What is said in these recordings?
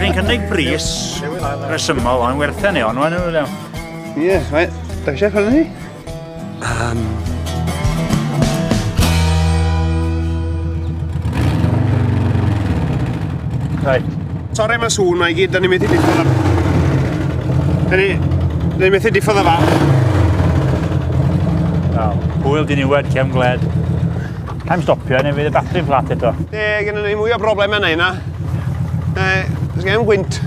chi'n cynnig pris resymol, ond wertha ni on, wan, William. Ie, right. Da chi eisiau prynu hi? Right. Sori am y sŵn mae i gyd, da ni methu diffodd y... Da ni methu diffodd y fan. Wel, hwyl diniwed, cefn gwled. Caim stopio, neu fydd y batri'n fflat eto. Ie, gynnon ni mwy o broblemau na hynna. Oes gen i'm gwynt.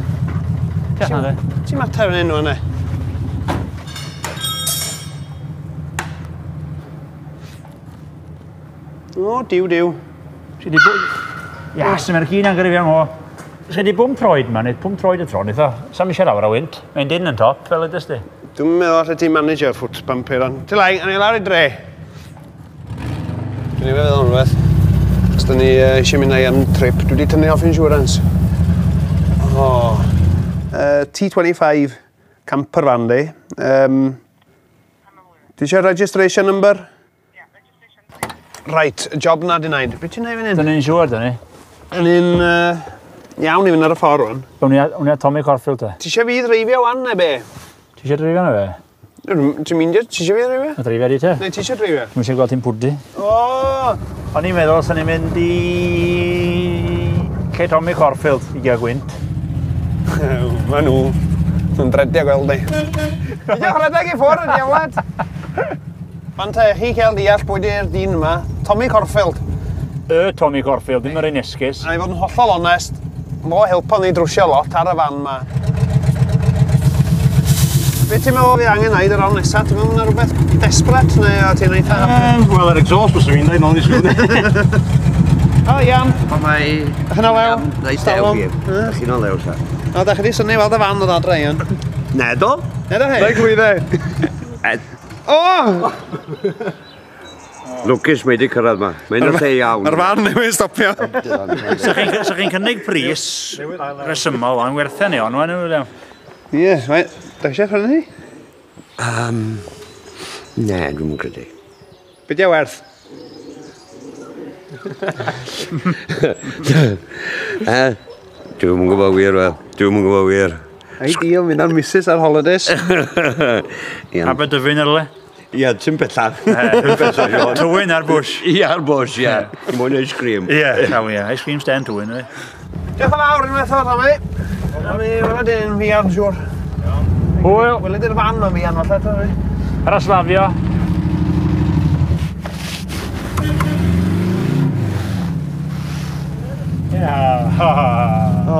Diolch na, Ti'n mater yn enw yna? O, diw, diw. Ti di bw... Ias, mae'r gyn angen i fi am o. Se di bum troed ma, neu 5 troed y tro, neitho. Sam eisiau lawer o wynt. Mae'n dyn yn top, fel ydys di. Dwi'n meddwl allet ti manager foot pump i'r on. Ti lai, awn ni lawr i dre. Dwi'n ei feddwl rhywbeth. Os da ni eisiau mynd am trip, dwi wedi tynnu off insurance. Oh. T25 camper van di. Ti eisiau registration number? Right, y job na di wneud. Be ti'n neud fan hyn? Dyn ni'n siŵr, dyn ni. Yn un iawn i fynd ar y ffordd rwan. Wni a Tommy Corfield te. Ti eisiau fi ddreifio wan neu be? Ti eisiau dreifio na fe? Ti'n mynd i? Ti eisiau fi ddreifio? Na dreifio di te. Neu ti eisiau dreifio? Dwi'n eisiau gweld ti'n pwdu. O! O'n i'n meddwl sy'n ni'n mynd i lle Tommy Corfield i gael gwynt. Ma nhw. Nhw'n dredio gweld ni. Peidiwch rhedeg i ffwrdd, diawlad! Fan te, chi cael deall pwy di'r dyn yma, Tommy Corfield. Y Tommy Corfield, ddim yr un esgus. A i fod yn hollol onest, mo helpodd ni drwsio lot ar y fan ma. Be ti'n meddwl fi angen neud ar ôl nesa? Ti'n meddwl na rhywbeth desperate neu o ti'n eitha hapus? Wel, yr exhaust was i'n dweud, ond i O, iawn. O, mae... Dach chi'n o lew? Neis dew fi. Dach chi'n o lew, sa. O, dach chi wedi synnu weld y fan o ddadre, iawn. Ne, do? Ne, do, hei? Na, gwydde. O! Lwcus mae wedi cyrraedd ma. Mae'n lle iawn. Mae'r fan newydd stopio. Sa chi'n cynnig pris resymol, ond wertha ni on, wan, William. Ie, right. Da chi eisiau prynu hi? Ne, dwi'm yn credu. Be di o werth? Dwi'm yn gwybod wir, wel. Dwi'm yn gwybod wir. Ideal, mynd ar missus ar holidays. Aberdyfyn ar le? Ie, ti'n bellach. Tywyn ar bwys. Ie, ar bwys, ie. Mwyn ice cream. Ie, llaw ie. Ice cream stand tywyn, ie. Diolch yn fawr unwaith o, Tommy. Tommy, wela dyn fi ar siŵr. Hwyl. Wela di'r fan o fi an, falle, Tommy. Ar aslafio. Ia. O.